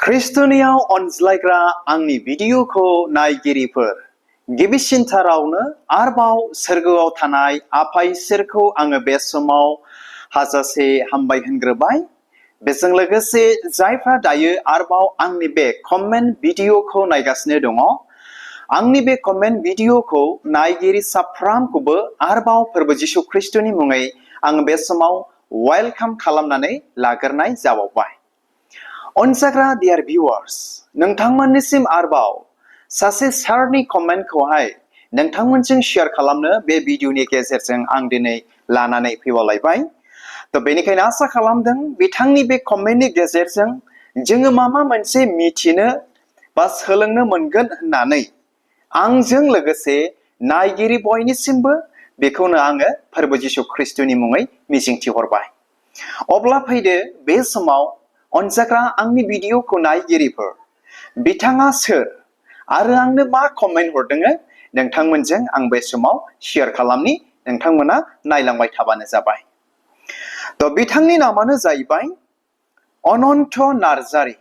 ख्रिस्ट'नियाव अनज्लायग्रा आंनि भिडिअखौ नायगिरिफोर, गिबिसिनथारावनो आरोबाव सोरगोआव थानाय आफा इसोरखौ आङो बे समाव हाजासे हामबाय होनग्रोबाय। बेजों लोगोसे जायफ्रा दायो आरोबाव आंनि बे कमेन्ट भिडिअखौ नायगासिनो दङ, आंनि बे कमेन्ट भिडिअखौ नायगिरि साफ्रामखौबो आरोबाव फोरबो जिसु ख्रिस्ट'नि मुङै आङो बे समाव वेलकाम खालामनानै लाग्रोनाय जाबावबाय। अनजाग्रा डियार भिउआर्स, नोंथांमोननिसिम आरोबाव सासे सारनि कमेन्टखौहाय नोंथांमोनजों शेयार खालामनो बे भिडिअनि गेजेरजों आं दिनै लानानै फैबावलायबाय। तो बेनिखायनो आसा खालामदों बिथांनि बे कमेन्टनि गेजेरजों जोङो माबा मोनसे मिथिनो बा सोलोंनो मोनगोन होननानै आंजों लोगोसे नायगिरि बयनिसिमबो बेखौनो आङो फोरबो जिसु ख्रिस्ट'नि मुङै मिजिंथिहरबाय। अब्ला फैदो बे समाव अनजाग्रा आंनि भिडिअखौ नायगिरिफोर, बिथाङा सोर आरो आंनो मा कमेन्ट हरदों नोंथांमोनजों आं बे समाव शेयार खालामनि, नोंथांमोना नायलांबाय थाबानो जाबाय। तो बिथांनि नामानो जाहैबाय अनन्त नार्जारी।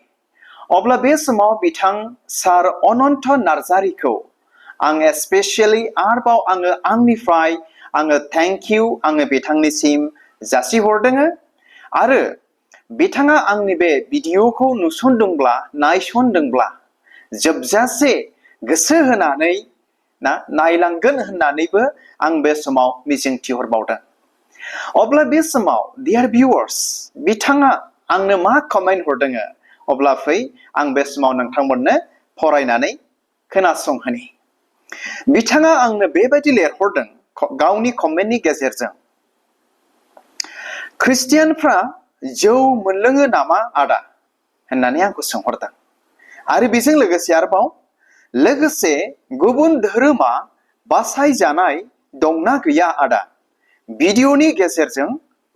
अब्ला बे समाव बिथां सार अनन्त नार्जारीखौ आं स्पेसियली आरोबाव आंनिफ्राय थैंक यू बिथांनिसिम जासिहरदों। आरो बिथाङा आंनि बे भिडिअखौ नुसनदोंब्ला नायसनदोंब्ला जोबजासे गोसो होनानै नायलांगोन होननानैबो आं बे समाव मिजिंथिहरबावदों। अब्ला बे समाव डियार भिउआर्स, बिथाङा आंनो मा कमेन्ट हरदों, अब्ला फै आं बे समाव नोंथांमोननो फरायनानै खोनासंहोनि। बिथाङा आंनो बेबायदि लिरहरदों गावनि कमेन्टनि गेजेरजों, ख्रिस्टियानफ्रा जौ मोनलोङो नामा आदा होननानै आंखौ सोंहरदों। आरो बेजों लोगोसे आरोबाव गुबुन धोरोमा बासायजानाय दंना गैया आदा, भिडिअनि गेजेरजों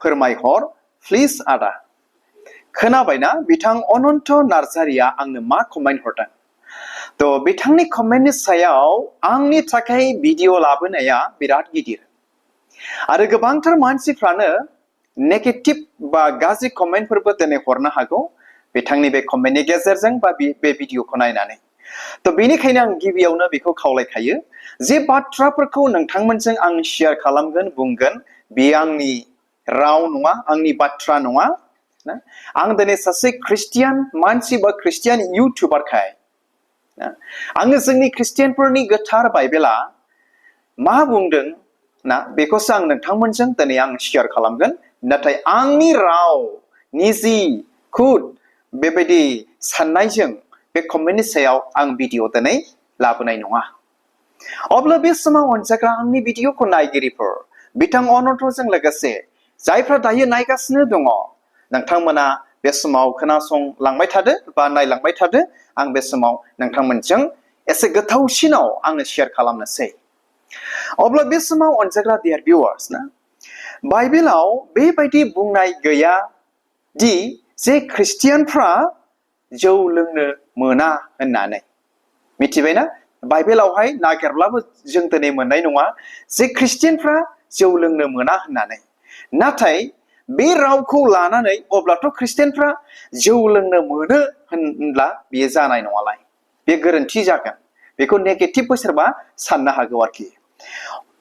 फोरमायहर प्लिज आदा। खोनाबायना बिथां अनन्त नार्जारीया आंनो मा कमेन्ट हरदों। तो बिथांनि कमेन्टनि सायाव आंनि थाखाय भिडिअ लाबोनाया बिराद गिदिर। आरो गोबांथार मानसिफ्रानो नेगेटिभ बा गाज्रि कमेन्टफोरबो दिनै हरनो हागौ बिथांनि बे कमेन्टनि गेजेरजों बा बे भिडिअखौ नायनानै। तो बेनिखायनो आं गिबियावनो बेखौ खावलायखायो जे बाथ्राफोरखौ नोंथांमोनजों आं शेयार खालामगोन, बुंगोन, बेयो आंनि राव नङा, आंनि बाथ्रा नङा। आं दिनै सासे ख्रिस्टियान मानसि बा ख्रिस्टियान इउटुबारखाय आङो जोंनि ख्रिस्टियानफोरनि गोथार बाइबेला मा बुंदों बेखौसो आं नोंथांमोनजों दिनै आं शेयार खालामगोन। नाथाय आंनि राव निजि खुद बेबायदि साननायजों बे कमेन्टनि सायाव आं भिडिअ दिनै लाबोनाय नङा। अब्ला बे समाव अनजाग्रा आंनि भिडिअखौ नायगिरिफोर, बिथां अनन्तजों लोगोसे जायफ्रा दायो नायगासिनो दङ, नोंथांमोना बे समाव खोनासंलांबाय थादो बा नायलांबाय थादो। आं बे समाव नोंथांमोनजों एसे गोथौसिनाव आङो शेयार खालामनोसै। अब्ला बे समाव अनजाग्रा डियार भिउआर्स, बाइबेलाव बेबायदि बुंनाय गैया दि जे ख्रिस्टियानफ्रा जौ लोंनो मोना होननानै। मिथिबायना? बाइबेलावहाय नागिरब्लाबो जों दिनै मोननाय नङा जे ख्रिस्टियानफ्रा जौ लोंनो मोना होननानै। नाथाय बे रावखौ लानानै अब्लाथ' ख्रिस्टियानफ्रा जौ लोंनो मोनो होनब्ला बेयो जानाय नङालाय, बे गोरोन्थि जागोन। बेखौ नेगेटिभबो सोरबा साननो हागौ आरोखि।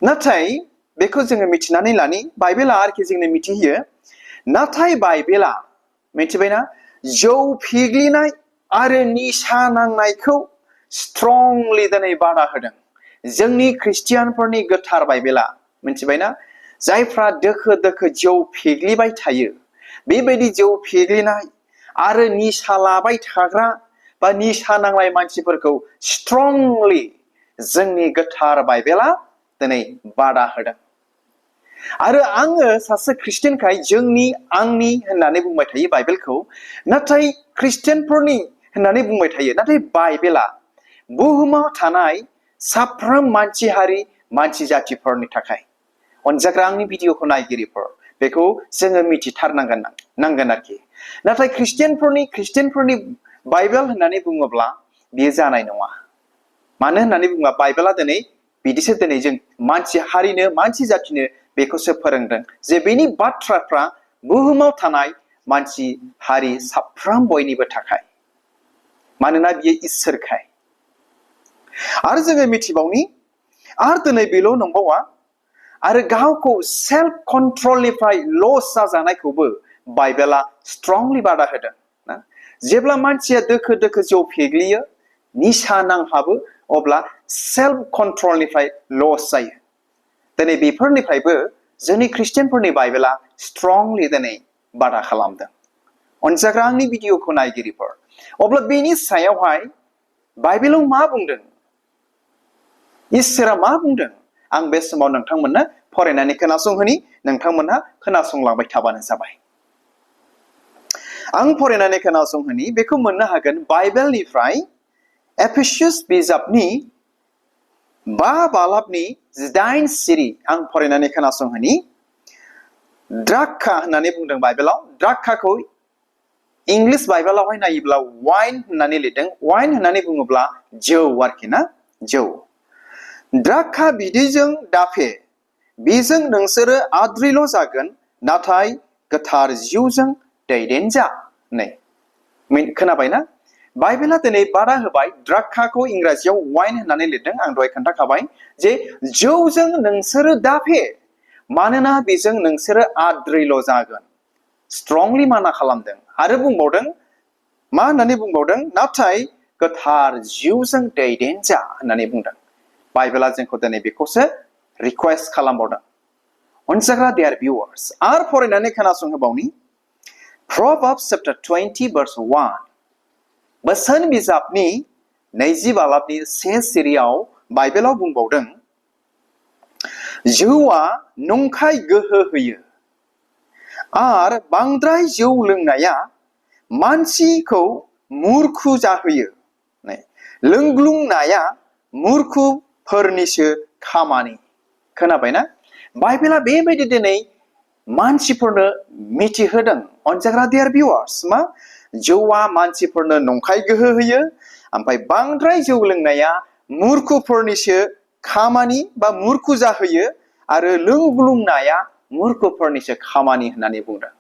नाथाय बेखौ जोङो मिथिनानै लानि, बाइबेला आरोखि जोंनो मिथिहोयो। नाथाय बाइबेला मिथिबायना, जौ फेग्लिनाय आरो निसा नांनायखौ स्ट्रंलि दिनै बादा होदों जोंनि ख्रिस्टियानफोरनि गोथार बाइबेला। मिथिबायना, जायफ्रा दोखो दोखो जौ फेग्लिबाय थायो, बेबायदि जौ फेग्लिनाय आरो निसा लाबाय थाग्रा बा निसा नांनाय मानसिफोरखौ स्ट्रंलि जोंनि गोथार बाइबेला दिनै बादा होदों। आरो आङो सासे ख्रिस्टियानखाय आंनि होननानै बुंबाय थायो बाइबेलखौ, नाथाय ख्रिस्टियानफोरनि होननानै बुंबाय थायो। नाथाय बाइबेला बुहुमाव थानाय साफ्रोम मानसि हारि, मानसि जातिफोरनि थाखाय। अनजाग्रा आंनि भिडिअखौ नायगिरिफोर, बेखौ जोङो मिथिथारनांगोन आरोखि। नाथाय ख्रिस्टियानफोरनि बाइबेल होननानै बुङोब्ला बेयो जानाय नङा। मानो होननानै बुङोब्ला बाइबेला दिनै बिदिसो दिनै जों मानसि हारिनो, मानसि जातिनो बेखौसो फोरोंदों जे बेनि बाथ्राफ्रा बुहुमाव थानाय मानसि हारि साफ्रोम बयनिबो थाखाय। मानोना बियो इसोरखाय आरो जोङो मिथिबावनि आरो दिनै बेल' नंबावा आरो गावखौ सेल्फ कन्ट्रलनिफ्राय लस जाजानायखौबो बाइबेला स्ट्रंलि बादा होदों ना जेब्ला मानसिया दोखो दोखो जौ फेग्लियो निसा नांहाबो अब्ला सेल्फ कन्ट्रलनिफ्राय लस जायो दिनै बेफोरनिफ्रायबो जोंनि ख्रिस्टियानफोरनि बाइबेला स्ट्रंलि दिनै बादा खालामदों अनजाग्रा आंनि भिडिअखौ नायगिरिफोर अब्ला बेनि सायावहाय बाइबेलाव मा बुंदों इसोरा मा बुंदों आं बे समाव नोंथांमोननो फरायनानै खोनासंहोनि नोंथांमोनहा खोनासंलांबाय थाबानो जाबाय आं फरायनानै खोनासंहोनि बेखौ मोननो हागोन बाइबेलनिफ्राय एफेसियास बिजाबनि 5 बालाबनि 8 सिरि आं फरायनानै खोनासंहोनि द्राक्षा होननानै बुंदों बाइबेलाव द्राक्षाखौ इंलिश बाइबेलावहाय नायोब्ला वाइन होननानै लिरदों वाइन होननानै बुङोब्ला जौ आरोखि ना जौ द्राक्षा बिदैजों दाफे बेजों नोंसोरो आद्रिल' जागोन नाथाय गोथार जिउजों दैदेनजा नै खोनाबायना बाइबेला दिनै बादा होबाय द्राक्षाखौ इंराजियाव वाइन होननानै लिरदों आं दहाय खोन्थाखाबाय जे जौजों नोंसोरो दाफे मानोना बेजों नोंसोरो आद्रिल' जागोन स्ट्रंलि माना खालामदों आरो बुंबावदों मा होननानै बुंबावदों नाथाय गोथार जिउजों दैदेनजा होननानै बुंदों बाइबेला जोंखौ दिनै बेखौसो रिक्वेस्ट खालामबावदों अनजाग्रा देयार भिउवार्स आरो फरायनानै खोनासंहोबावनि Proverbs chapter 20 verse 1 बोसोन बिजाबनि 20 बालाबनि 1 सिरियाव बाइबेलाव बुंबावदों जौआ नंखाय गोहो होयो आर बांद्राय जौ लोंनाया मानसिखौ मुर्खु जाहोयो लोंग्लुंनाया मुर्खुफोरनिसो खामानि खोनाबायना बाइबेला बेबायदि दिनै मानसिफोरनो मिथिहोदों अनजाग्रा देयार भिउवार्स मा जौआ मानसिफोरनो नंखाय गोहो होयो ओमफ्राय बांद्राय जौ लोंनाया मुर्खुफोरनिसो खामानि बा मुर्खु जाहोयो आरो लोंग्लुंनाया मुर्खुफोरनिसो खामानि होननानै बुंदों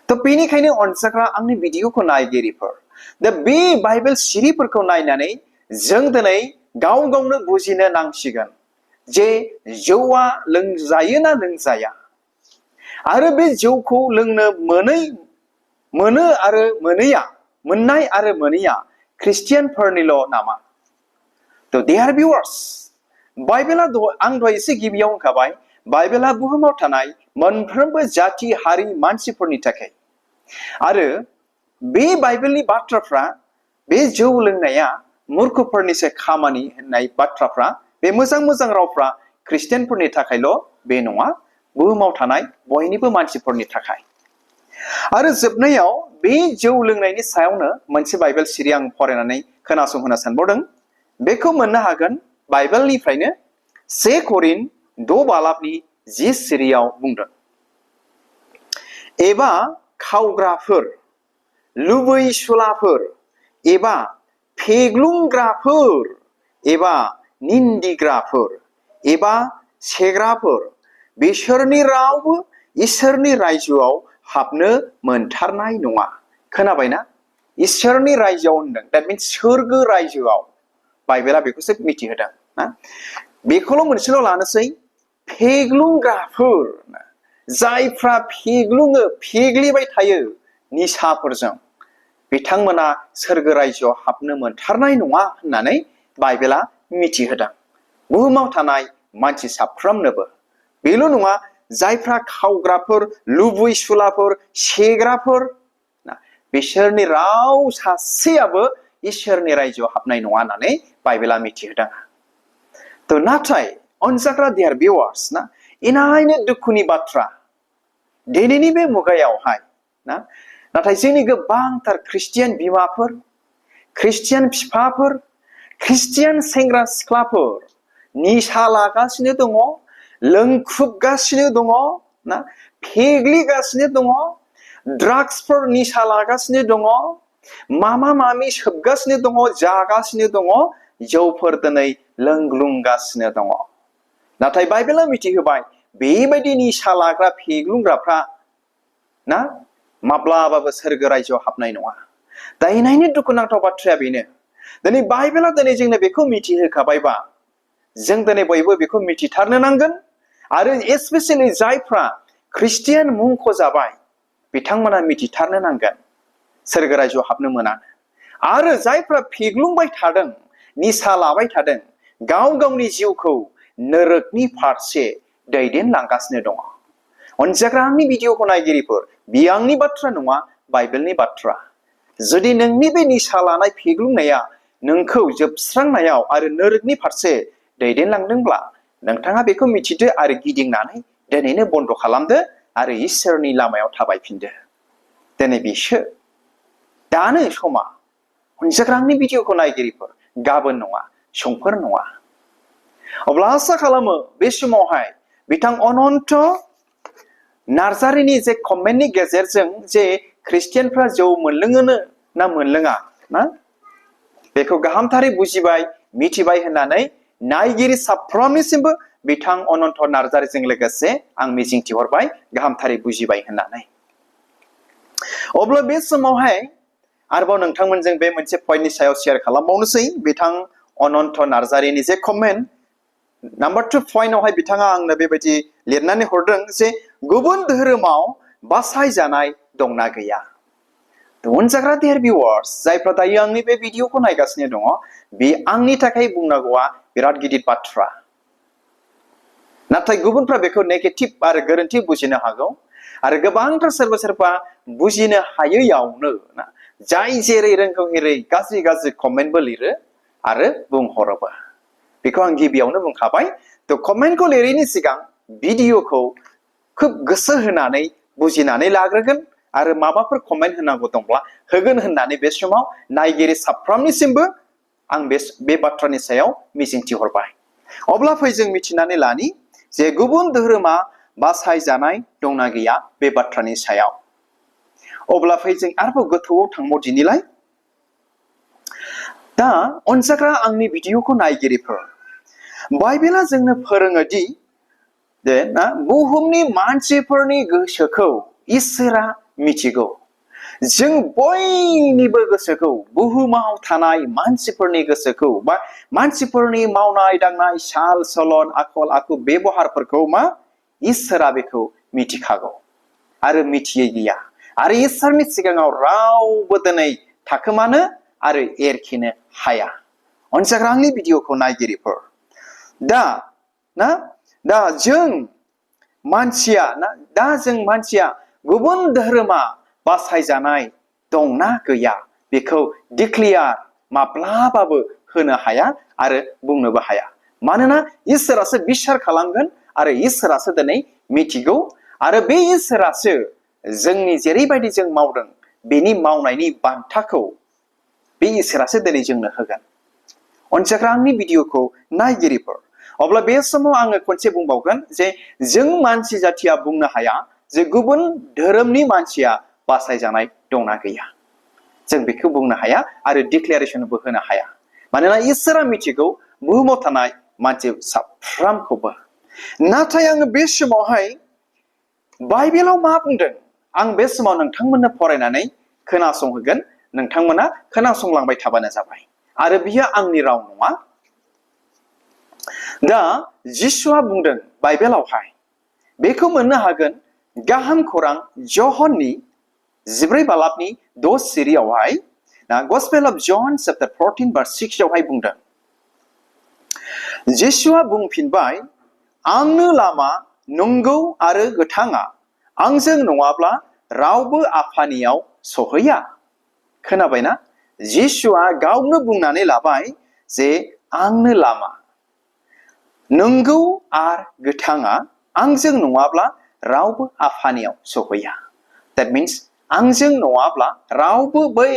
थ' बेनिखायनो अनजाग्रा आंनि भिडिअखौ नायगिरिफोर दा बे बाइबेल सिरिफोरखौ नायनानै जों दिनै गाव गावनो बुजिनो नांसिगोन जे जौआ लोंजायो ना लोंजाया आरो बे जौखौ लोंनो मोनो आरो मोनैया मोननाय आरो मोनैया ख्रिस्टियानफोरनिल' नामा थ' देयार भिउवार्स बाइबेला आं दहाय एसे गिबियाव होनखाबाय बाइबेला बुहुमाव थानाय मोनफ्रोमबो जाति हारि मानसिफोरनि थाखाय आरो बे बाइबेलनि बाथ्राफ्रा बे जौ लोंनाया मुर्खफोरनिसो खामानि होननाय बाथ्राफ्रा बे मोजां मोजां रावफ्रा ख्रिस्टियानफोरनि थाखायल' बे नङा बुहुमाव थानाय बयनिबो मानसिफोरनि थाखाय आरो जोबनायाव बे जौ लोंनायनि सायावनो मोनसे बाइबेल सिरि आं फरायनानै खोनासंहोनो सानबावदों बेखौ मोननो हागोन बाइबेलनिफ्रायनो 1 करिन्थ 6 बालाबनि 10 सिरियाव बुंदों एबा खावग्राफोर लुबैसुलाफोर एबा फेग्लुंग्राफोर एबा निन्दिग्राफोर एबा सेग्राफोर बिसोरनि रावबो इसोरनि रायजोआव हाबनो मोनथारनाय नङा खोनाबायना इसोरनि रायजोआव होनदों दैट मिन्स सोरगो रायजोआव बाइबेला बेखौसो मिथिहोदों ना बेखौल' मोनसेल' लानोसै फेग्लुंग्राफोर जायफ्रा फेग्लुङो फेग्लिबाय थायो निसाफोरजों बिथांमोना सोरगो रायजोआव हाबनो मोनथारनाय नङा होननानै बाइबेला मिथिहोदों बुहुमाव थानाय मानसि साफ्रोमनोबो बेल' नङा जायफ्रा खावग्राफोर लुबैसुलाफोर सेग्राफोर बिसोरनि राव सासेयाबो इसोरनि रायजोआव हाबनाय नङा होननानै बाइबेला मिथिहोदों थ' नाथाय अनजाग्रा देयार भिउवार्स ना इनायनो दुखुनि बाथ्रा दिनैनि बे मुगायावहाय ना नाथाय जोंनि गोबांथार ख्रिस्टियान बिमाफोर ख्रिस्टियान बिफाफोर ख्रिस्टियान सेंग्रा सिख्लाफोर निसा लागासिनो दङ लोंख्रुबगासिनो दङ ना फेग्लिगासिनो दङ ड्राग्सफोर निसा लागासिनो दङ मामा मामि सोबगासिनो दङ जागासिनो दङ जौफोर दिनै लोंग्लुंगासिनो दङ नाथाय बाइबेला मिथिहोबाय बेबायदि निसा लाग्रा फेग्लुंग्राफ्रा ना माब्लाबाबो सोरगो रायजोआव हाबनाय नङा दायनायनि दुखुनांथाव बाथ्राया बेनो दिनै बाइबेला दिनै जोंनो बेखौ मिथिहोखाबायबा जों दिनै बयबो बेखौ मिथिथारनो नांगोन आरो स्पेसियेलि जायफ्रा ख्रिस्टियान मुंख'जाबाय बिथांमोना मिथिथारनो नांगोन सोरगो रायजोआव हाबनो मोना आरो जायफ्रा फेग्लुंबाय थादों निसा लाबाय थादों गाव गावनि जिउखौ नरकनि फारसे दैदेनलांगासिनो दङ अनजाग्रा आंनि भिडिअखौ नायगिरिफोर बेयो आंनि बाथ्रा नङा बाइबेलनि बाथ्रा जुदि नोंनि बे निसा लानाय फेग्लुंनाया नोंखौ जोबस्रांनायाव आरो नरकनि फारसे दैदेनलांदोंब्ला नोंथाङा बेखौ मिथिदो आरो गिदिंनानै दिनैनो बन्द खालामदो आरो इसोरनि लामायाव थाबायफिनदो दिनै बिसो दानो समा अनजाग्रा आंनि भिडिअखौ नायगिरिफोर गाबोन नङा समफोर नङा अब्ला आसा खालामो बे समावहाय बिथां अनन्त नार्जारिनि जे कमेन्टनि गेजेरजों जे ख्रिस्टियानफ्रा जौ मोनलोङोनो ना मोनलोङा ना बेखौ गाहामथारै बुजिबाय मिथिबाय होननानै नायगिरि साफ्रोमनिसिमबो बिथां अनन्त नार्जारिजों लोगोसे आं मिजिंथिहरबाय गाहामथारै बुजिबाय होननानै अब्ला बे समावहाय आरोबाव नोंथांमोनजों बे मोनसे पइन्टनि सायाव शेयार खालामबावनोसै बिथां अनन्त नार्जारिनि जे कमेन्ट नाम्बार 2 पइन्टआवहाय बिथाङा आंनो बेबायदि लिरनानै हरदों जे गुबुन धोरोमाव बासायजानाय दंना गैया अनजाग्रा डियर भिउआर्स जायफ्रा दायो आंनि बे भिडिअखौ नायगासिनो दङ बे आंनि थाखाय बुंनांगौआ बिराद गिदिर बाथ्रा नाथाय गुबुनफ्रा बेखौ नेगेटिभ आरो गोरोन्थि बुजिनो हागौ आरो गोबांथार सोरबा बुजिनो हायैयावनो जाय जेरै रोंगौ एरै गाज्रि गाज्रि कमेन्टबो लिरो आरो बुंहरोबो बेखौ आं गिबियावनो बुंखाबाय थ कमेन्टखौ लिरैनि सिगां भिडिअखौ खोब गोसो होनानै बुजिनानै लाग्रोगोन आरो माबाफोर कमेन्ट होनांगौ दंब्ला होगोन होननानै बे समाव नायगिरि साफ्रोमनिसिमबो आं बे बाथ्रानि सायाव मिजिंथिहरबाय अब्ला फै जों मिथिनानै लानि जे गुबुन धोरोमा बासायजानाय दंना गैया बे बाथ्रानि सायाव अब्ला फै जों आरोबाव गोथौआव थांबावदिनिलाय दा अनजाग्रा आंनि भिडिअखौ नायगिरिफोर बाइबेला जोंनो फोरोङोदि जे ना बुहुमनि मानसिफोरनि गोसोखौ इसोरा मिथिगौ जों बयनिबो गोसोखौ बुहुमाव थानाय मानसिफोरनि गोसोखौ बा मानसिफोरनि मावनाय दांनाय साल सलन आखल आखु बेबहारफोरखौ मा इसोरा बेखौ मिथिखागौ आरो मिथियै गैया आरो इसोरनि सिगाङाव रावबो दिनै थाखोमानो आरो एरखेनो हाया अनजाग्रा आंनि भिडिअखौ नायगिरिफोर दा जों मानसिया गुबुन धोरोमा बासायजानाय दंना गैया बेखौ डिक्लियार माब्लाबाबो होनो हाया आरो बुंनोबो हाया मानोना इसोरासो बिसार खालामगोन आरो इसोरासो दिनै मिथिगौ आरो बे इसोरासो जोंनि जेरैबायदि जों मावदों बेनि मावनायनि बान्थाखौ बे इसोरासो दिनै जोंनो होगोन अनजाग्रा आंनि भिडिअखौ नायगिरिफोर अब्ला बे समाव आङो खनसे बुंबावगोन जे जों मानसि जाथिया बुंनो हाया जे गुबुन धोरोमनि मानसिया बासायजानाय दंना गैया जों बेखौ बुंनो हाया आरो डिक्लेरेसनबो होनो हाया मानोना इसोरा मिथिगौ बुहुमाव थानाय मानसि साफ्रोमखौबो नाथाय आङो बे समावहाय बाइबेलाव मा बुंदों आं बे समाव नोंथांमोननो फरायनानै खोनासंहोगोन नोंथांमोना खोनासंलांबाय थाबानो जाबाय आरो बियो आंनि राव नङा दा जिसुआ बुंदों बाइबेलावहाय बेखौ मोननो हागोन गाहाम खौरां जहननि 14 बालाबनि 6 सिरियावहाय गस्पेल अफ जन चैप्टार 14 verse 6 आवहाय बुंदों जिसुआ बुंफिनबाय आंनो लामा नंगौ आरो गोथाङा आंजों नङाब्ला रावबो आफानियाव सहैया खोनाबायना जिसुआ गावनो बुंनानै लाबाय जे आंनो लामा नंगौ आरो गोथाङा आंजों नङाब्ला रावबो आफानियाव सहैया that means आंजों नङाब्ला रावबो बै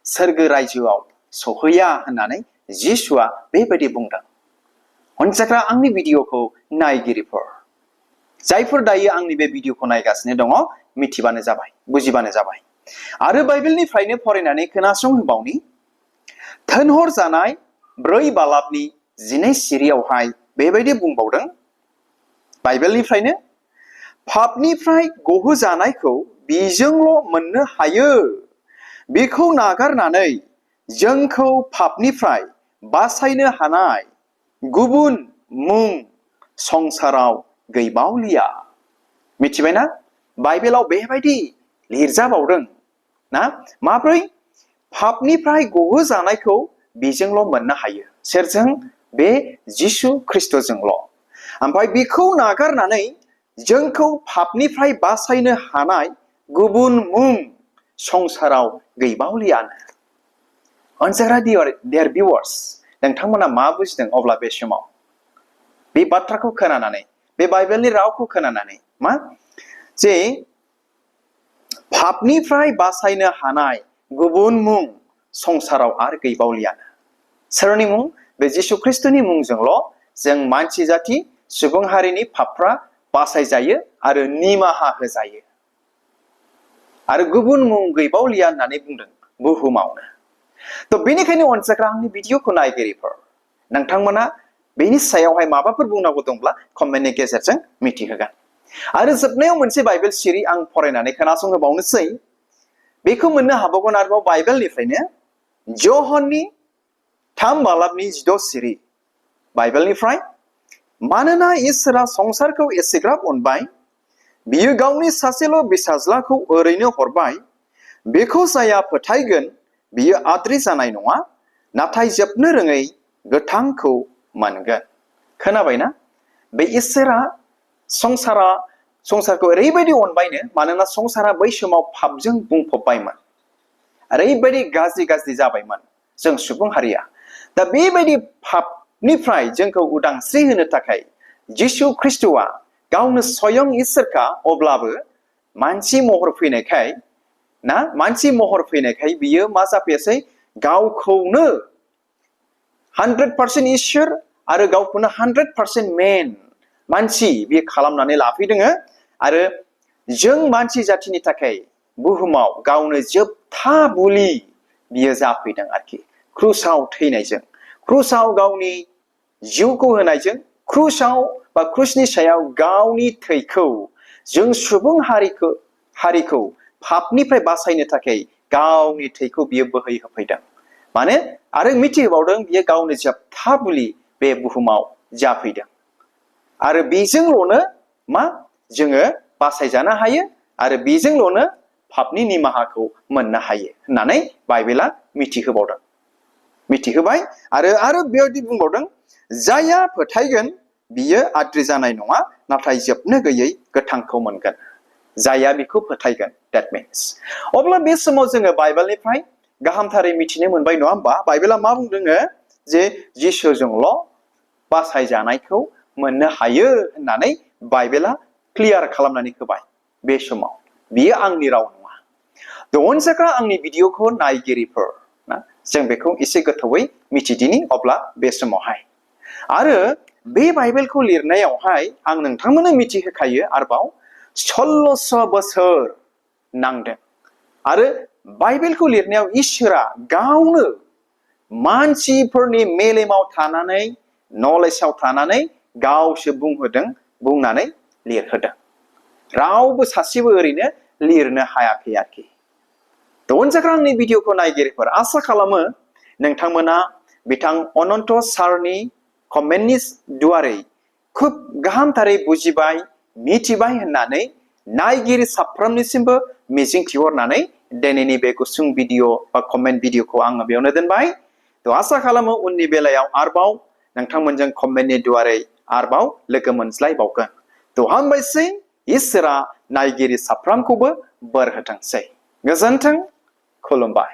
सोरगो रायजोआव सहैया होननानै जिसुआ बेबायदि बुंदों अनजाग्रा आंनि भिडिअखौ नायगिरिफोर जायफोर दायो आंनि बे भिडिअखौ नायगासिनो दङ मिथिबानो जाबाय बुजिबानो जाबाय आरो बाइबेलनिफ्रायनो फरायनानै खोनासंहोबावनि थोनहर जानाय 4 बालाबनि 12 सिरियावहाय बेबायदि बुंबावदों बाइबेलनिफ्रायनो पापनिफ्राय गहोजानायखौ बिजोंल' मोननो हायो बेखौ नागारनानै जोंखौ पापनिफ्राय बासायनो हानाय गुबुन मुं संसाराव गैबावलिया। मिथिबायना? बाइबेलाव बेबायदि लिरजाबावदों ना माब्रै पापनिफ्राय गहोजानायखौ बेजोंल' मोननो हायो। सोरजों? बे जिसु ख्रिस्ट'जोंल'। ओमफ्राय बेखौ नागारनानै जोंखौ पापनिफ्राय बासायनो हानाय गुबुन मुं संसाराव गैबावलियानो। अनजाग्रा dear viewers, नोंथांमोना मा बुजिदों अब्ला बे समाव? बे बाथ्राखौ खोनानानै, बे बाइबेलनि रावखौ खोनानानै मा? जे पापनिफ्राय बासायनो हानाय गुबुन मुं संसाराव आरो गैबावलियानो। सोरनि मुं? बे जिसु ख्रिस्ट'नि मुंजोंल' जों मानसि जाथि सुबुं हारिनि पापफ्रा बासायजायो आरो निमाहा होजायो। आरो गुबुन मुं गैबावलिया होननानै बुंदों बुहुमावनो। थ' बेनिखायनो अनसायग्रा आंनि भिडिअखौ नायगिरिफोर, नोंथांमोना बेनि सायावहाय माबाफोर बुंनांगौ दंब्ला कमेन्टनि गेजेरजों मिथिहोगोन। आरो जोबनायाव मोनसे बाइबेल सिरि आं फरायनानै खोनासंहोबावनोसै। बेखौ मोननो हाबावगोन आरोबाव बाइबेलनिफ्रायनो ज'हननि 3:16 सिरि बाइबेलनिफ्राय, मानोना इसोरा संसारखौ एसेग्राब अनबाय, बियो गावनि सासेल' फिसाज्लाखौ ओरैनो हरबाय, बेखौ जाया फोथायगोन बियो आद्रि जानाय नङा, नाथाय जोबनो रोङै गोथांखौ मोनगोन। खोनाबायना? बे इसोरा संसारखौ ओरैबायदि अनबायनो, मानोना संसारा बै समाव पापजों बुंफबबायमोन। ओरैबायदि गाज्रि जाबायमोन जों सुबुं हारिया। दा बेबायदि पापनिफ्राय जोंखौ उदांस्रि होनो थाखाय जिसु ख्रिस्ट'आ गावनो स्वयं इसोरखा, अब्लाबो मानसि महर फैनायखाय बियो मा जाफैयासै? गावखौनो 100% इसोर आरो गावखौनो 100% मेन मानसि बियो खालामनानै लाफैदों। आरो जों मानसि जाथिनि थाखाय बुहुमाव गावनो जोबथा बुलि बियो जाफैदों आरोखि। क्रुसाव थैनायजों, क्रुसाव गावनि जिउखौ होनायजों, क्रुसनि सायाव गावनि थैखौ जों सुबुं हारिखौ पापनिफ्राय बासायनो थाखाय गावनि थैखौ बियो बोहैहोफैदों। माने आरो मिथिहोबावदों बियो गावनो जोबथा बुलि बे बुहुमाव जाफैदों। आरो बेजोंल'नो मा? जोङो बासायजानो हायो आरो बेजोंल'नो पापनि निमाहाखौ मोननो हायो होननानै बाइबेला मिथिहोबाय। आरो बेबायदि बुंबावदों, जायहा फोथायगोन बियो आद्रि जानाय नङा, नाथाय जोबनो गैयै गोथांखौ मोनगोन। जायहा बेखौ फोथायगोन, that means। अब्ला बे समाव जोङो बाइबेलनिफ्राय गाहामथारै मिथिनो मोनबाय नङा होमबा? बाइबेला मा बुंदों? जे जिसुजोंल' बासायजानायखौ मोननो हायो होननानै बाइबेला क्लियार खालामनानै होबाय बे समाव। बियो आंनि राव नङा। अनसायग्रा आंनि भिडिअखौ नायगिरिफोर ना, जों बेखौ एसे गोथौयै मिथिदिनि अब्ला बे समावहाय। आरो बे बाइबेलखौ लिरनायावहाय आं नोंथांमोननो मिथिहोखायो आरोबाव 1600 बोसोर नांदों। आरो बाइबेलखौ लिरनायाव इसोरा गावनो मानसिफोरनि मेलेमाव थानानै, नलेजाव थानानै गावसो बुंनानै लिरहोदों। रावबो सासेबो ओरैनो लिरनो हायाखै आरोखि। अनसायग्रा आंनि भिडिअखौ नायगिरिफोर, आसा खालामो नोंथांमोना बिथां अनन्त सारनि कमेन्टनि दुवारै खुब गाहामथारै बुजिबाय, मिथिबाय होननानै नायगिरि साफ्रोमनिसिमबो मिजिंथिहरनानै दिनैनि बे गुसुं भिडिअ बा कमेन्ट भिडिअखौ आङो बेयावनो दोनबाय। आसा खालामो उननि बेलायाव आरोबाव नोंथांमोनजों कमेन्टनि दुवारै आरोबाव लोगो मोनज्लायबावगोन। हामबायसै। इसोरा नायगिरि साफ्रोमखौबो बोर होथोंसै। गोजोन्थों। खुलुमबाय।